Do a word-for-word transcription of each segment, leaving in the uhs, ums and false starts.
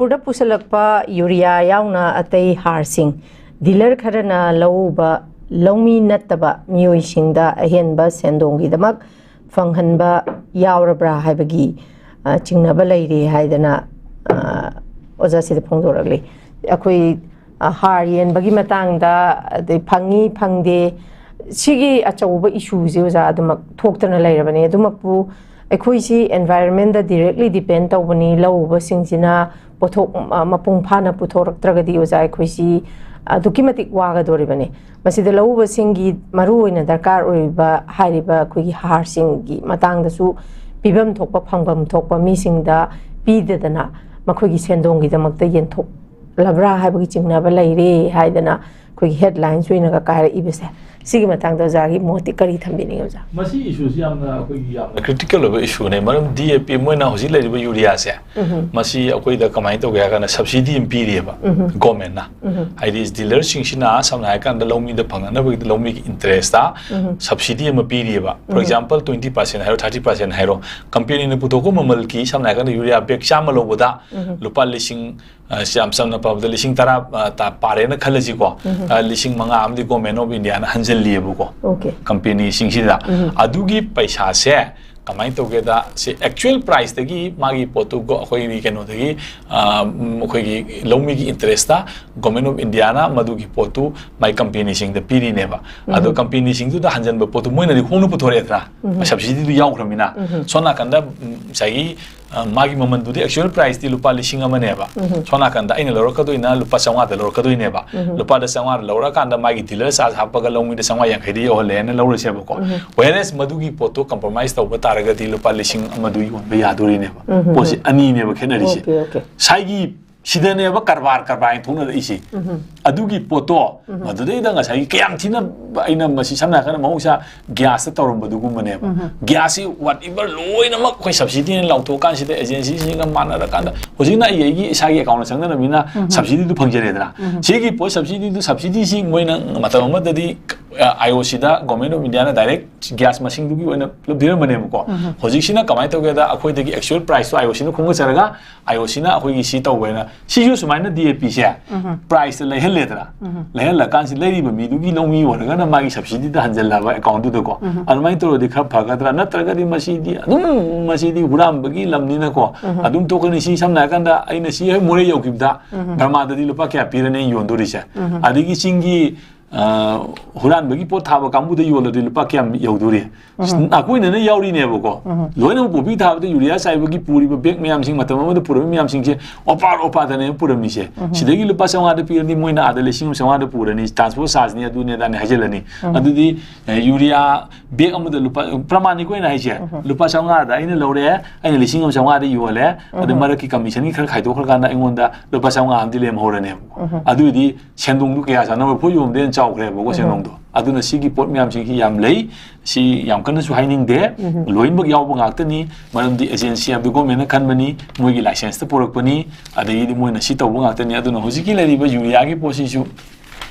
ꯃꯅꯤꯄꯨꯔꯗ ꯄꯨꯁꯤꯜꯂꯛꯄ ꯌꯨꯔꯤꯌꯥ ꯌꯥꯎꯅ ꯑꯇꯩ ꯍꯥꯔꯁꯤꯡ ꯗꯤꯂꯔ ꯈꯔꯅ ꯂꯧꯎꯕ ꯂꯧꯃꯤ ꯅꯠꯇꯕ ꯃꯤꯑꯣꯏꯁꯤꯡꯗ ꯑꯍꯦꯟꯕ ꯁꯦꯟꯗꯣꯡꯒꯤꯗꯃꯛ ꯐꯪꯍꯟꯕ ꯌꯥꯎꯔꯕ꯭ꯔꯥ ꯍꯥꯏꯕꯒꯤ, ꯑ, ꯆꯤꯡꯅꯕ ꯂꯩꯔꯤ ꯍꯥꯏꯗꯅ, ꯑ, ꯑꯣꯖꯥꯁꯤꯗ ꯐꯣꯡꯗꯣꯔꯛꯂꯤ꯫ ꯑꯩꯈꯣꯏ, ꯑ, ꯍꯥꯔ ꯌꯦꯟꯕꯒꯤ ꯃꯇꯥꯡꯗ, ꯑꯗꯩ ꯐꯪꯉꯤ ꯐꯪꯗꯦ, ꯁꯤꯒꯤ ꯑꯆꯧꯕ ꯏꯁꯨꯁꯦ, ꯑꯣꯖꯥ, ꯑꯗꯨꯃꯛ ꯊꯣꯛꯇꯅ ꯂꯩꯔꯕꯅꯤ꯫ ꯑꯗꯨꯃꯛꯄꯨ ꯑꯩꯈꯣꯏꯁꯤ environment ꯗ directly depend ꯇꯧꯕꯅꯤ꯫ ꯂꯧ ꯎꯕꯁꯤꯡꯁꯤꯅ ꯄꯣꯠꯊꯣꯛ, ꯑ, ꯃꯄꯨꯡ ꯐꯥꯅ ꯄꯨꯊꯣꯔꯛꯇ꯭ꯔꯒꯗꯤ, ꯑꯣꯖꯥ, ꯑꯩꯈꯣꯏꯁꯤ ꯑꯗꯨꯛꯀꯤ ꯃꯇꯤꯛ ꯋꯥꯒꯗꯣꯔꯤꯕꯅꯤ꯫ ꯃꯁꯤꯗ ꯂꯧꯎꯕꯁꯤꯡꯒꯤ ꯃꯔꯨꯑꯣꯏꯅ ꯗꯔꯀꯥꯔ ꯑꯣꯏꯔꯤꯕ ꯍꯥꯏꯔꯤꯕ ꯑꯩꯈꯣꯏꯒꯤ ꯍꯥꯔꯁꯤꯡꯒꯤ ꯃꯇꯥꯡꯗꯁꯨ ꯄꯤꯐꯝ ꯊꯣꯛꯄ, ꯐꯪꯐꯝ ꯊꯣꯛꯄ ꯃꯤꯁꯤꯡꯗ ꯄꯤꯗꯗꯅ ꯃꯈꯣꯏꯒꯤ ꯁꯦꯟꯗꯣꯡꯒꯤꯗꯃꯛꯇ ꯌꯦꯟꯊꯣꯛꯂꯕ꯭ꯔꯥ ꯍꯥꯏꯕꯒꯤ ꯆꯤꯡꯅꯕ ꯂꯩꯔꯦ ꯍꯥꯏꯗꯅ ꯑꯩꯈꯣꯏꯒꯤ headlines ꯑꯣꯏꯅꯒ ꯀꯥꯏꯔꯛꯏꯕꯁꯦ, ꯁꯤꯒꯤ ꯃꯇꯥꯡꯗ ꯑꯣꯖꯥꯒꯤ ꯃꯣꯠꯇꯤ ꯀꯔꯤ ꯊꯝꯕꯤꯅꯤꯡꯉꯤ, ꯑꯣꯖꯥ? ꯃꯁꯤ ꯏꯁꯨꯁꯤ ꯌꯥꯝꯅ ꯑꯩꯈꯣꯏꯒꯤ ꯌꯥꯝꯅ critical ꯑꯣꯏꯕ ꯏꯁꯨꯅꯦ꯫ ꯃꯔꯝ DAP, ꯃꯣꯏꯅ ꯍꯧꯖꯤꯛ ꯂꯩꯔꯤꯕ ꯌꯨꯔꯤꯌꯥꯁꯦ, ꯎꯝ꯫ ꯃꯁꯤ ꯑꯩꯈꯣꯏꯗ ꯀꯃꯥꯏꯅ ꯇꯧꯒꯦ ꯍꯥꯏ ꯀꯥꯟꯗ subsidy ꯑꯃ ꯄꯤꯔꯤꯑꯕ, ꯎꯝ꯫ Government ꯅ꯫ ꯎꯝ꯫ ꯍꯥꯏꯗꯤ dealer ꯁꯤꯡꯁꯤꯅ ꯁꯝꯅ ꯍꯥꯏꯔ ꯀꯥꯟꯗ ꯂꯧꯃꯤꯗ ꯐꯪꯅꯅꯕꯒꯤꯗꯃꯛ ꯂꯧꯃꯤꯒꯤ interest ꯇ, ꯎꯝ꯫ Subsidy ꯑꯃ ꯄꯤꯔꯤꯑꯕ꯫ For um. Example, twenty percent ꯍꯥꯏꯔꯣ, thirty percent ꯍꯥꯏꯔꯣ, company ꯅ ꯄꯨꯊꯣꯛꯄ ꯃꯃꯜꯒꯤ, ꯁꯝꯅ ꯍꯥꯏꯔ ꯀꯥꯟꯗ ꯌꯨꯔꯤꯌꯥ bag ꯆꯥꯝꯃ ꯂꯧꯕꯗ ꯎꯝ꯫ ꯂꯨꯄꯥ ꯂꯤꯁꯤꯡ, ꯑ, ꯌꯥꯝ ꯆꯝꯅ ꯄꯥꯕꯗ ꯂꯤꯁꯤꯡ ꯇꯔꯥ, ꯑ, ꯇꯥ-, ꯄꯥꯔꯦꯅ ꯈꯜꯂꯁꯤꯀꯣ꯫ ꯎꯝ꯫ ꯑ, ꯂꯤꯁꯤꯡ ꯃꯉꯥ ꯑꯃꯗꯤ Government of India ꯅ ꯍꯟꯖꯜꯂꯤꯑꯕꯀꯣ, OK꯫ Company ꯁꯤꯡꯁꯤꯗ꯫ ꯎꯝ꯫ ꯑꯗꯨꯒꯤ ꯄꯩꯁꯥꯁꯦ ꯀꯃꯥꯏꯅ ꯇꯧꯒꯦꯗ, ꯁꯤ actual price ꯇꯒꯤ ꯃꯥꯒꯤ ꯄꯣꯠꯇꯨ ꯒꯣ-, ꯑꯩꯈꯣꯏꯒꯤ ꯀꯩꯅꯣꯗꯒꯤ, ꯑ, ꯎꯝ, ꯑꯩꯈꯣꯏꯒꯤ ꯂꯧꯃꯤꯒꯤ interest ꯇ Government of India ꯅ ꯃꯗꯨꯒꯤ ꯄꯣꯠꯇꯨ ꯃꯥꯏ company ꯁꯤꯡꯗ ꯄꯤꯔꯤꯅꯦꯕ꯫ ꯑꯗꯣ ꯎꯝ꯫ Company ꯁꯤꯡꯗꯨꯗ ꯍꯟꯖꯟꯕ ꯄꯣꯠꯇꯨ ꯃꯣꯏꯅꯗꯤ ꯍꯣꯡꯅ ꯄꯨꯊꯣꯔꯛꯑꯦꯗꯅ, ꯎꯝ꯫ Subsidy ꯗꯨ ꯌꯥꯎꯈ꯭ꯔꯃꯤꯅ꯫ ꯎꯝ꯫ ꯁꯣꯝ ꯅꯥꯀꯟꯗ, ꯎꯝ, ꯉꯁꯥꯏꯒꯤ, ꯑ, ꯃꯥꯒꯤ ꯃꯃꯜꯗꯨꯗꯤ actual price ꯇꯤ ꯂꯨꯄꯥ ꯂꯤꯁꯤꯡ ꯑꯃꯅꯦꯕ꯫ ꯎꯝ꯫ ꯁꯣꯝ ꯅꯥꯀꯟꯗ ꯑꯩꯅ ꯂꯧꯔꯛꯀꯗꯣꯏꯅ ꯂꯨꯄꯥ ꯆꯥꯝꯃꯉꯥꯗ ꯂꯧꯔꯛꯀꯗꯣꯏꯅꯦꯕ꯫ ꯎꯝ꯫ ꯂꯨꯄꯥꯗ ꯆꯥꯝꯃꯉꯥꯗ ꯂꯧꯔꯀꯥꯟꯗ ꯃꯥꯒꯤ dealer charge ꯍꯥꯞꯄꯒ ꯂꯧꯃꯤꯗ ꯆꯥꯝꯃꯉꯥ ꯌꯥꯡꯈꯩꯗ ꯌꯧꯍꯜꯂꯦꯅ ꯂꯧꯔꯁꯦꯕꯀꯣ꯫ ꯎꯝ꯫ Whereas ꯃꯗꯨꯒꯤ ꯄꯣꯠꯇꯣ compromise ꯇꯧꯕ ꯇꯥꯔꯒꯗꯤ ꯂꯨꯄꯥ ꯂꯤꯁꯤꯡ ꯑꯃꯗꯨ ꯌꯣꯟꯕ ꯌꯥꯗꯣꯔꯤꯅꯦꯕ꯫ ꯎꯝ꯫ ꯄꯣꯠꯁꯦ ꯑꯅꯤꯅꯦꯕ ꯈꯦꯠꯅꯔꯤꯁꯦ꯫ OK, OK꯫ ꯉꯁꯥꯏꯒꯤ ꯁꯤꯗꯅꯦꯕ ꯀꯔꯕꯥꯔ, ꯀꯔꯕꯥꯔ ꯍꯥꯏꯅ ꯊꯣꯛꯅꯔꯛꯏꯁꯦ꯫ ꯎꯝ꯫ ꯑꯗꯨꯒꯤ ꯄꯣꯠꯇꯣ, ꯎꯝ꯫ ꯃꯗꯨꯗꯩꯗ ꯉꯁꯥꯏꯒꯤ ꯀꯌꯥꯝ ꯊꯤꯅ ꯑꯩꯅ ꯃꯁꯤ ꯁꯝꯅ ꯍꯥꯏꯔꯀꯥꯟꯗ ꯃꯍꯧꯁꯥ gas ꯇ ꯇꯧꯔꯝꯕꯗꯨꯒꯨꯝꯕꯅꯦꯕ꯫ ꯎꯝ꯫ Gas ꯁꯤ whatever ꯂꯣꯏꯅꯃꯛ ꯑꯩꯈꯣꯏ subsidy ꯅ ꯂꯥꯎꯊꯣꯛꯑꯀꯥꯟꯁꯤꯗ agency ꯁꯤꯡꯒ ꯃꯥꯟꯅꯔꯀꯥꯟꯗ ꯍꯧꯖꯤꯛꯅ ꯑꯩ ꯑꯩꯒꯤ ꯏꯁꯥꯒꯤ account ꯗ ꯆꯪꯅꯔꯕꯅꯤꯅ ꯎꯝ꯫ Subsidy ꯗꯨ ꯐꯪꯖꯔꯦꯗꯅ꯫ ꯎꯝ꯫ ꯁꯤꯒꯤ ꯄꯣꯠ subsidy ꯗꯨ, subsidy ꯁꯤ ꯃꯣꯏꯅ ꯃꯇꯝ ꯑꯃꯗꯗꯤ ꯑꯥꯏ ꯑꯣ ꯁꯤꯗ government of Indian direct gas ꯃꯁꯤꯡꯗꯨꯒꯤ ꯑꯣꯏꯅ ꯄꯨꯂꯞ ꯄꯤꯔꯝꯕꯅꯦꯕꯀꯣ꯫ ꯍꯧꯖꯤꯛꯁꯤꯅ ꯀꯃꯥꯏꯅ ꯇꯧꯒꯦꯗ, ꯑꯩꯈꯣꯏꯗꯒꯤ ꯑꯦꯛꯆꯨꯋꯦꯜ ꯄ꯭ꯔꯥꯏꯁꯇꯣ ꯑꯥꯏ ꯑꯣ ꯁꯤꯅ ꯈꯣꯝꯒꯠꯆꯔꯒ ꯑꯥꯏ ꯑꯣ ꯁꯤꯅ ꯑꯩꯈꯣꯏꯒꯤ ꯁꯤ ꯇꯧꯕ ꯍꯥꯏꯅ ꯁꯤꯁꯨ ꯁꯨꯃꯥꯏꯅ ꯗꯤ ꯑꯦ ꯄꯤꯁꯦ ꯄ꯭ꯔꯥꯏꯁꯇ ꯂꯩꯍꯜꯂꯦꯗꯅ꯫ ꯂꯩꯍꯜꯂꯀꯥꯟꯁꯤ ꯂꯩꯔꯤꯕ ꯃꯤꯗꯨꯒꯤ ꯂꯧꯃꯤ ꯑꯣꯏꯔꯒꯅ ꯃꯥꯒꯤ ꯁꯕꯁꯤꯗꯤꯗ ꯍꯟꯖꯜꯂꯕ ꯑꯦꯀꯥꯎꯟꯗꯨꯗꯀꯣ꯫ ꯑꯗꯨꯃꯥꯏꯅ ꯇꯧꯔꯗꯤ ꯈꯔ ꯐꯒꯗ꯭ꯔꯥ? ꯅꯠꯇ꯭ꯔꯒꯗꯤ ꯃꯁꯤꯗꯤ ꯑꯗꯨꯝ, ꯃꯁꯤꯗꯤ ꯍꯨꯔꯥꯟꯕꯒꯤ ꯂꯝꯅꯤꯅꯀꯣ꯫ ꯑꯗꯨꯝ ꯇꯣꯛꯀꯅꯤ꯫ ꯁꯤ ꯁꯝꯅ ꯍꯥꯏꯔꯀꯥꯟꯗ ꯑꯩꯅ ꯁꯤ ꯍꯦꯛ ꯃꯣꯔꯦ ꯌꯧꯈꯤꯕꯗ ꯕꯔꯃꯥꯗꯗꯤ ꯂꯨꯄꯥ ꯀꯌꯥ ꯄꯤꯔꯅꯤ ꯑꯩꯅ ꯌꯣꯟꯗꯣꯔꯤꯁꯦ? ꯑꯗꯒꯤ ꯆꯤꯡꯒꯤ ꯑ, ꯍꯨꯔꯥꯟꯕꯒꯤ ꯄꯣꯠ ꯊꯥꯕ ꯀꯥꯡꯕꯨꯗ ꯌꯣꯜꯂꯗꯤ ꯂꯨꯄꯥ ꯀꯌꯥꯝ ꯌꯧꯗꯣꯔꯤ? ꯑꯩꯈꯣꯏꯅꯅ ꯌꯥꯎꯔꯤꯅꯦꯕꯀꯣ꯫ ꯂꯣꯏꯅꯃꯛ ꯄꯣꯄꯤ ꯊꯥꯕꯗ ꯌꯨꯔꯤꯌꯥ ꯆꯥꯏꯕꯒꯤ ꯄꯨꯔꯤꯕ ꯕꯦꯒ ꯃꯌꯥꯝꯁꯤꯡ, ꯃꯇꯝ ꯑꯃꯗ ꯄꯨꯔꯝꯃꯤ ꯃꯌꯥꯝꯁꯤꯡꯁꯦ ꯑꯣꯄꯥꯠ ꯑꯣꯄꯥꯠꯇꯅꯦ ꯄꯨꯔꯝꯃꯤꯁꯦ꯫ ꯁꯤꯗꯒꯤ ꯂꯨꯄꯥ ꯆꯥꯝꯃꯉꯥꯗ ꯄꯤꯔꯗꯤ ꯃꯣꯏꯅ ꯑꯥꯗ ꯂꯤꯁꯤꯡ ꯑꯃ ꯆꯥꯝꯃꯉꯥꯗ ꯄꯨꯔꯅꯤ, ꯇ꯭ꯔꯥꯟꯁꯄꯣꯔꯠ ꯆꯥꯔꯖꯅꯤ, ꯑꯗꯨꯅꯦ ꯑꯗꯥꯅꯦ ꯍꯥꯏꯖꯤꯜꯂꯅꯤ꯫ ꯑꯗꯨꯗꯤ, ꯑ, ꯌꯨꯔꯤꯌꯥ ꯕꯦꯒ ꯑꯃꯗ ꯂꯨꯄꯥ, ꯄ꯭ꯔꯃꯥꯅꯤꯛ ꯑꯣꯏꯅ ꯍꯥꯏꯁꯦ, ꯂꯨꯄꯥ ꯆꯥꯝꯃꯉꯥꯗ ꯑꯩꯅ ꯂꯧꯔꯦ, ꯑꯩꯅ ꯂꯤꯁꯤꯡ ꯑꯃ ꯆꯥꯝꯃꯉꯥꯗ ꯌꯣꯜꯂꯦ, ꯑꯗꯨ ꯃꯔꯛꯀꯤ ꯀꯃꯤꯁꯟꯒꯤ ꯈꯔ ꯈꯥꯏꯗꯣꯛꯈ꯭ꯔꯀꯥꯟꯗ ꯑꯩꯉꯣꯟꯗ ꯂꯨꯄꯥ ꯆꯥꯝꯃꯉꯥ ꯑꯃꯗꯤ ꯂꯦꯝꯍꯧꯔꯅꯦꯕꯀꯣ꯫ ꯑꯗꯨꯏꯗꯤ ꯁꯦꯟꯗꯣꯡꯗꯨ ꯀꯌꯥ ꯆꯥꯟꯅꯕ? ꯄꯣꯠ ꯌꯣꯟꯕꯗꯩ ꯍꯦꯟꯅ ꯆꯥꯎꯈ꯭ꯔꯦꯕꯀꯣ ꯁꯦꯟꯗꯣꯡꯗꯣ꯫ ꯑꯗꯨꯅ ꯁꯤꯒꯤ ꯄꯣꯠ ꯃꯌꯥꯝꯁꯤꯡꯁꯤ ꯌꯥꯝ ꯂꯩ꯫ ꯁꯤ ꯌꯥꯝ ꯀꯟꯅꯁꯨ ꯍꯥꯏꯅꯤꯡꯗꯦ꯫ ꯂꯣꯏꯅꯃꯛ ꯌꯥꯎꯕ ꯉꯥꯛꯇꯅꯤ꯫ ꯃꯔꯝꯗꯤ ꯑꯦꯖꯦꯟꯁꯤ ꯍꯥꯏꯕꯗꯤ ꯒꯣꯔꯃꯦꯟꯅ ꯈꯟꯕꯅꯤ, ꯃꯣꯏꯒꯤ ꯂꯥꯏꯁꯦꯟꯁꯇ ꯄꯨꯔꯛꯄꯅꯤ, ꯑꯗꯒꯤꯗꯤ ꯃꯣꯏꯅ ꯁꯤ ꯇꯧꯕ ꯉꯥꯛꯇꯅꯤ꯫ ꯑꯗꯨꯅ ꯍꯧꯖꯤꯛꯀꯤ ꯂꯩꯔꯤꯕ ꯌꯨꯔꯤꯌꯥꯒꯤ ꯄꯣꯠꯁꯤꯁꯨ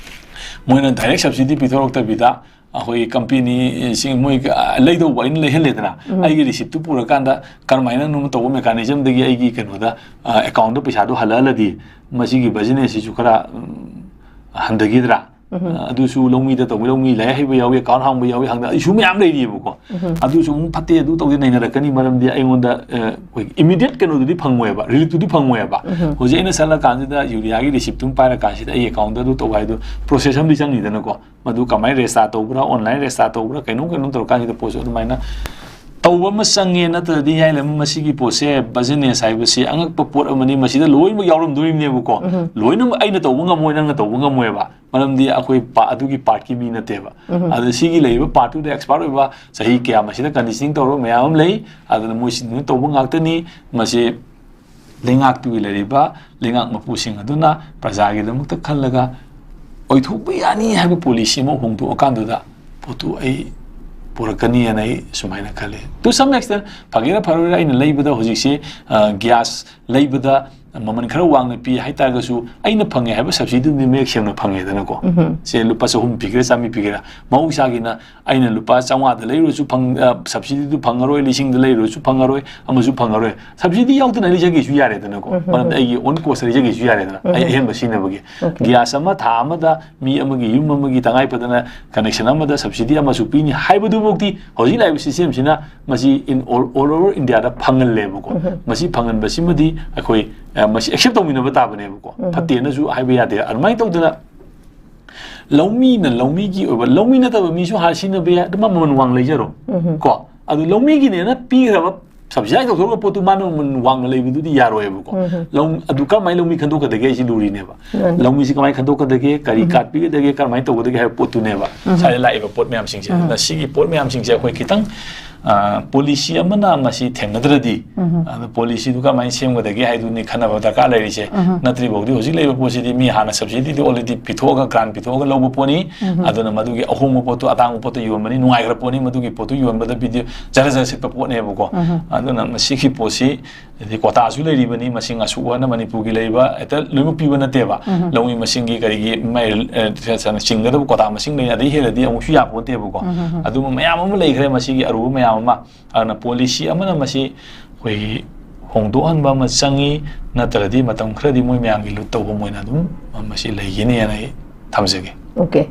ꯃꯣꯏꯅ ꯗꯥꯏꯔꯦꯛ ꯁꯕꯁꯤꯗꯤ ꯄꯤꯊꯣꯔꯛꯇꯕꯤꯗ ꯑꯩꯈꯣꯏꯒꯤ ꯀꯝꯄꯦꯅꯤꯁꯤꯡ, ꯃꯣꯏ ꯂꯩꯗꯧꯕ ꯑꯩꯅ ꯂꯩꯍꯜꯂꯦꯗꯅ, ꯑꯩꯒꯤ ꯔꯤꯁꯤꯞꯇꯨ ꯄꯨꯔꯀꯥꯟꯗ ꯀꯔꯝꯍꯥꯏꯅ ꯇꯧꯕ ꯃꯦꯀꯥꯅꯤꯖꯝꯗꯒꯤ ꯑꯩꯒꯤ ꯀꯩꯅꯣꯗ, ꯑ, ꯑꯦꯀꯥꯎꯟꯗ ꯄꯩꯁꯥꯗꯣ ꯍꯜꯂꯛꯍꯜꯂꯗꯤ ꯃꯁꯤꯒꯤ ꯕꯤꯖꯤꯅꯦꯁꯁꯤꯁꯨ ꯈꯔ, ꯎꯝ, ꯍꯟꯊꯈꯤꯗ꯭ꯔꯥ? ꯑ, ꯑꯗꯨꯁꯨ ꯂꯧꯃꯤꯗ ꯇꯧꯕ, ꯂꯧꯃꯤ ꯂꯥꯏꯔꯤꯛ ꯍꯩꯕ ꯌꯥꯎꯏ, ꯑꯦꯀꯥꯎꯟ ꯍꯥꯡꯕ ꯌꯥꯎꯏ, ꯍꯪꯗ ꯏꯁꯨ ꯃꯌꯥꯝ ꯂꯩꯔꯤꯑꯕꯀꯣ꯫ ꯑꯗꯨꯁꯨ ꯑꯃꯨꯛ ꯐꯠꯇꯦ, ꯑꯗꯨ ꯇꯧꯗꯦ ꯅꯩꯅꯔꯛꯀꯅꯤ꯫ ꯃꯔꯝꯗꯤ ꯑꯩꯉꯣꯟꯗ, ꯑ, ꯑꯩꯈꯣꯏꯒꯤ ꯏꯃꯤꯗꯤꯌꯦꯠ ꯀꯩꯅꯣꯗꯨꯗꯤ ꯐꯪꯉꯣꯏꯕ, ꯔꯤꯂꯤꯐꯇꯨꯗꯤ ꯐꯪꯉꯣꯏꯕ꯫ ꯍꯧꯖꯤꯛ ꯑꯩꯅ ꯆꯠꯂꯀꯥꯟꯁꯤꯗ ꯌꯨꯔꯤꯌꯥꯒꯤ ꯔꯤꯁꯤꯞꯇꯨ ꯄꯥꯏꯔꯀꯥꯟꯁꯤꯗ ꯑꯩ ꯑꯦꯀꯥꯎꯟꯗ ꯑꯗꯨ ꯇꯧꯕ ꯍꯥꯏꯗꯣ ꯄ꯭ꯔꯣꯁꯦꯁ ꯑꯃꯗꯤ ꯆꯪꯅꯤꯗꯅꯀꯣ꯫ ꯃꯗꯨ ꯀꯃꯥꯏꯅ ꯔꯦꯖꯤꯁꯇꯥꯔ ꯇꯧꯕ꯭ꯔꯥ, ꯑꯣꯟꯂꯥꯏꯟ ꯔꯦꯖꯤꯁꯇꯥꯔ ꯇꯧꯕ꯭ꯔꯥ, ꯀꯩꯅꯣꯝ ꯀꯩꯅꯣꯝ ꯇꯧꯔꯀꯥꯟꯁꯤꯗ ꯄꯣꯠꯁꯨ ꯑꯗꯨꯃꯥꯏꯅ ꯇꯧꯕ ꯑꯃ ꯆꯪꯉꯦ꯫ ꯅꯠꯇ꯭ꯔꯗꯤ ꯍꯥꯏ ꯂꯩ, ꯃꯁꯤꯒꯤ ꯄꯣꯠꯁꯦ, ꯕꯤꯖꯤꯅꯦꯁ ꯍꯥꯏꯕꯁꯤ ꯑꯉꯛꯄ ꯄꯣꯠ ꯑꯃꯅꯤ꯫ ꯃꯁꯤꯗ ꯂꯣꯏꯅꯃꯛ ꯌꯥꯎꯔꯝꯗꯣꯔꯤꯕꯅꯦꯕꯀꯣ꯫ ꯂꯣꯏꯅꯃꯛ ꯑꯩꯅ ꯇꯧꯕ ꯉꯝꯃꯣꯏ, ꯅꯪꯅ ꯇꯧꯕ ꯉꯝꯃꯣꯏꯕ꯫ ꯃꯔꯝꯗꯤ ꯑꯩꯈꯣꯏ ꯄꯥ-, ꯑꯗꯨꯒꯤ ꯄꯥꯔꯠꯀꯤ ꯃꯤ ꯅꯠꯇꯦꯕ꯫ ꯑꯗ ꯁꯤꯒꯤ ꯂꯩꯔꯤꯕ ꯄꯥꯔꯠꯇꯨꯗ ꯑꯦꯛꯁꯄꯥꯔꯠ ꯑꯣꯏꯕ, ꯆꯍꯤ ꯀꯌꯥ ꯃꯁꯤꯗ ꯀꯟꯗꯤꯁꯅꯤꯡ ꯇꯧꯔꯕ ꯃꯌꯥꯝ ꯑꯃ ꯂꯩ꯫ ꯑꯗꯨꯅ ꯃꯣꯏꯁꯤꯡꯗꯨꯅ ꯇꯧꯕ ꯉꯥꯛꯇꯅꯤ꯫ ꯃꯁꯤ ꯂꯩꯉꯥꯛꯇꯨꯒꯤ ꯂꯩꯔꯤꯕ ꯂꯩꯉꯥꯛ ꯃꯄꯨꯁꯤꯡ ꯑꯗꯨꯅ ꯄ꯭ꯔꯖꯥꯒꯤꯗꯃꯛꯇ ꯈꯜꯂꯒ ꯑꯣꯏꯊꯣꯛꯄ ꯌꯥꯅꯤ ꯍꯥꯏꯕ ꯄꯣꯂꯤꯁꯤ ꯑꯃ ꯍꯣꯡꯗꯣꯛꯑꯀꯥꯟꯗꯨꯗ ꯄꯣꯠꯇꯨ ꯑꯩ ꯄꯨꯔꯛꯀꯅꯤꯅ ꯑꯩ ꯁꯨꯃꯥꯏꯅ ꯈꯜꯂꯤ꯫ To some extent, ꯐꯒꯦꯔꯥ ꯐꯔꯣꯏꯔꯥ, ꯑꯩꯅ ꯂꯩꯕꯗ ꯍꯧꯖꯤꯛꯁꯤ, ꯑ, ꯒ꯭ꯌꯥꯁ ꯂꯩꯕꯗ, ꯃꯃꯜ ꯈꯔ ꯋꯥꯡꯅ ꯄꯤ ꯍꯥꯏꯇꯥꯔꯒꯁꯨ, ꯑꯩꯅ ꯐꯪꯉꯦ ꯍꯥꯏꯕ subsidy ꯗꯨꯗꯤ ꯃꯌꯦꯛ ꯁꯦꯡꯅ ꯐꯪꯉꯦꯗꯅꯀꯣ꯫ ꯎꯝ꯫ ꯁꯦ ꯂꯨꯄꯥ ꯆꯍꯨꯝ ꯄꯤꯒꯦꯔꯥ, ꯆꯥꯝꯃꯔꯤ ꯄꯤꯒꯦꯔꯥ, ꯃꯍꯧꯁꯥꯒꯤꯅ ꯑꯩꯅ ꯂꯨꯄꯥ ꯆꯥꯝꯃꯉꯥꯗ ꯂꯩꯔꯨꯔꯁꯨ ꯐꯪ, ꯑ, subsidy ꯗꯨ ꯐꯪꯉꯔꯣꯏ, ꯂꯤꯁꯤꯡꯗ ꯂꯩꯔꯨꯔꯁꯨ ꯐꯪꯉꯔꯣꯏ, ꯑꯃꯁꯨ ꯐꯪꯉꯔꯣꯏ꯫ Subsidy ꯌꯥꯎꯗꯅ ꯂꯩꯖꯒꯦꯁꯨ ꯌꯥꯔꯦꯗꯅꯀꯣ, ꯎꯝ, ꯎꯝ, ꯃꯔꯝꯗꯤ ꯎꯝ꯫ ꯑꯩꯒꯤ own cost ꯇ ꯂꯩꯖꯒꯦꯁꯨ ꯌꯥꯔꯦꯗꯅ, ꯑꯩ ꯎꯝ꯫ ꯑꯍꯦꯟꯕ ꯁꯤꯖꯤꯟꯅꯕꯒꯤ꯫ Okay꯫ Gas ꯑꯃ ꯊꯥ ꯑꯃꯗ ꯃꯤ ꯑꯃꯒꯤ, ꯌꯨꯝ ꯑꯃꯒꯤ ꯇꯉꯥꯏ ꯐꯗꯅ connection ꯑꯃꯗ subsidy ꯑꯃꯁꯨ ꯄꯤꯅꯤ ꯍꯥꯏꯕꯗꯨꯐꯥꯎꯗꯤ ꯍꯧꯖꯤꯛ ꯂꯥꯛꯏꯕ system ꯁꯤꯅ ꯃꯁꯤ in all, all over India ꯗ ꯐꯪꯍꯜꯂꯦꯕꯀꯣ꯫ ꯎꯝ꯫ ꯃꯁꯤ ꯐꯪꯍꯟꯕꯁꯤꯃꯗꯤ ꯑꯩꯈꯣꯏ, ꯑ, ꯃꯁꯤ accept ꯇꯧꯃꯤꯟꯅꯕ ꯇꯥꯕꯅꯦꯕꯀꯣ꯫ ꯎꯝ꯫ ꯐꯠꯇꯦꯅꯁꯨ ꯍꯥꯏꯕ ꯌꯥꯗꯦ꯫ ꯑꯗꯨꯃꯥꯏꯅ ꯇꯧꯗꯅ ꯂꯧꯃꯤꯅ ꯂꯧꯃꯤꯒꯤ ꯑꯣꯏꯕ, ꯂꯧꯃꯤ ꯅꯠꯇꯕ ꯃꯤꯁꯨ ꯍꯥꯟꯅ ꯁꯤꯖꯤꯟꯅꯕ ꯌꯥꯏ, ꯑꯗꯨ ꯃꯥ ꯃꯃꯜ ꯋꯥꯡ ꯂꯩꯖꯔꯣ꯫ ꯎꯝ꯫ ꯀꯣ? ꯑꯗꯨ ꯂꯧꯃꯤꯒꯤꯅꯦꯅ ꯄꯤꯈ꯭ꯔꯕ, subsidize ꯇꯧꯊꯣꯛꯈ꯭ꯔꯕ ꯄꯣꯠꯇꯨ ꯃꯥꯅ ꯃꯃꯜ ꯋꯥꯡꯅ ꯂꯩꯕꯗꯨꯗꯤ ꯌꯥꯔꯣꯏꯕꯀꯣ꯫ ꯎꯝ꯫ ꯂꯧ-, ꯑꯗꯨ ꯀꯔꯝꯍꯥꯏꯅ ꯂꯧꯃꯤ ꯈꯟꯗꯣꯛꯀꯗꯒꯦ ꯍꯥꯏꯁꯤ ꯂꯨꯔꯤꯅꯦꯕ꯫ ꯃꯥꯅꯤ꯫ ꯂꯧꯃꯤꯁꯤ ꯀꯃꯥꯏꯅ ꯈꯟꯗꯣꯛꯀꯗꯒꯦ, ꯀꯔꯤ ꯎꯝ꯫ card ꯄꯤꯒꯗꯒꯦ, ꯀꯔꯝꯍꯥꯏꯅ ꯇꯧꯒꯗꯒꯦ ꯍꯥꯏꯕ ꯄꯣꯠꯇꯨꯅꯦꯕ꯫ ꯎꯝ꯫ ꯁ꯭ꯋꯥꯏꯗ ꯂꯥꯛꯏꯕ ꯄꯣꯠ ꯃꯌꯥꯝꯁꯤꯡꯁꯦ꯫ ꯎꯝ꯫ ꯑꯗꯨꯅ ꯁꯤꯒꯤ ꯄꯣꯠ ꯃꯌꯥꯝꯁꯤꯡꯁꯦ ꯑꯩꯈꯣꯏ ꯈꯤꯇꯪ, ꯑ, policy ꯑꯃꯅ ꯃꯁꯤ ꯊꯦꯡꯅꯗ꯭ꯔꯗꯤ, ꯎꯝ꯫ ꯑꯗꯨ policy ꯗꯨ ꯀꯔꯝꯍꯥꯏꯅ ꯁꯦꯝꯒꯗꯒꯦ ꯍꯥꯏꯗꯨꯅꯤ ꯈꯟꯅꯕ ꯗꯔꯀꯥꯔ ꯂꯩꯔꯤꯁꯦ꯫ ꯎꯝ꯫ ꯅꯠꯇ꯭ꯔꯤꯐꯥꯎꯗꯤ ꯍꯧꯖꯤꯛ ꯂꯩꯔꯤꯕ ꯄꯣꯠꯁꯤꯗꯤ ꯃꯤ ꯍꯥꯟꯅ subsidy ꯗꯨ already ꯄꯤꯊꯣꯛꯑꯒ, grant ꯄꯤꯊꯣꯛꯑꯒ ꯂꯧꯕ ꯄꯣꯠꯅꯤ꯫ ꯎꯝ꯫ ꯑꯗꯨꯅ ꯃꯗꯨꯒꯤ ꯑꯍꯣꯡꯕ ꯄꯣꯠꯇꯨ, ꯑꯇꯥꯡꯕ ꯄꯣꯠꯇꯨ ꯌꯣꯟꯕꯅꯤ, ꯅꯨꯡꯉꯥꯏꯈ꯭ꯔ ꯄꯣꯠꯅꯤ, ꯃꯗꯨꯒꯤ ꯄꯣꯠꯇꯨ ꯌꯣꯟꯕꯗ video ꯖꯔ ꯖꯔ ꯁꯤꯠꯄ ꯄꯣꯠꯅꯦꯕꯀꯣ꯫ ꯎꯝ꯫ ꯑꯗꯨꯅ ꯃꯁꯤꯒꯤ ꯄꯣꯠꯁꯤ ꯍꯥꯏꯗꯤ quota ꯁꯨ ꯂꯩꯔꯤꯕꯅꯤ, ꯃꯁꯤꯡ ꯑꯁꯨꯛ ꯍꯥꯏꯅ ꯃꯅꯤꯄꯨꯔꯒꯤ ꯂꯩꯕ ꯍꯦꯛꯇ ꯂꯣꯏꯅꯃꯛ ꯄꯤꯕ ꯅꯠꯇꯦꯕ꯫ ꯎꯝ꯫ ꯂꯧꯃꯤ ꯃꯁꯤꯡꯒꯤ ꯀꯔꯤꯒꯤ ꯃꯥꯏ, ꯑ, ꯆꯤꯡꯒꯗꯕ quota ꯃꯁꯤꯡ ꯂꯩ, ꯑꯗꯩ ꯍꯦꯜꯂꯗꯤ ꯑꯃꯨꯛꯁꯨ ꯌꯥꯄꯣꯟꯇꯦꯕꯀꯣ꯫ ꯎꯝ, ꯎꯝ, ꯎꯝ꯫ ꯑꯗꯨꯒꯨꯝꯕ ꯃꯌꯥꯝ ꯑꯃ ꯂꯩꯈ꯭ꯔꯦ, ꯃꯁꯤꯒꯤ ꯑꯔꯨꯕ ꯃꯌꯥꯝ ꯑꯃ꯫ ꯑꯗꯨꯅ policy ꯑꯃꯅ ꯃꯁꯤ ꯑꯩꯈꯣꯏꯒꯤ ꯍꯣꯡꯗꯣꯛꯍꯟꯕ ꯑꯃ ꯆꯪꯉꯤ, ꯅꯠꯇ꯭ꯔꯗꯤ ꯃꯇꯝ ꯈꯔꯗꯤ ꯃꯣꯏ ꯃꯌꯥꯝꯒꯤ ꯂꯨꯠ ꯇꯧꯐꯝ ꯑꯣꯏꯅ ꯑꯗꯨꯝ ꯃꯁꯤ ꯂꯩꯒꯅꯤꯅ ꯑꯩ ꯊꯝꯖꯒꯦ꯫ Okay꯫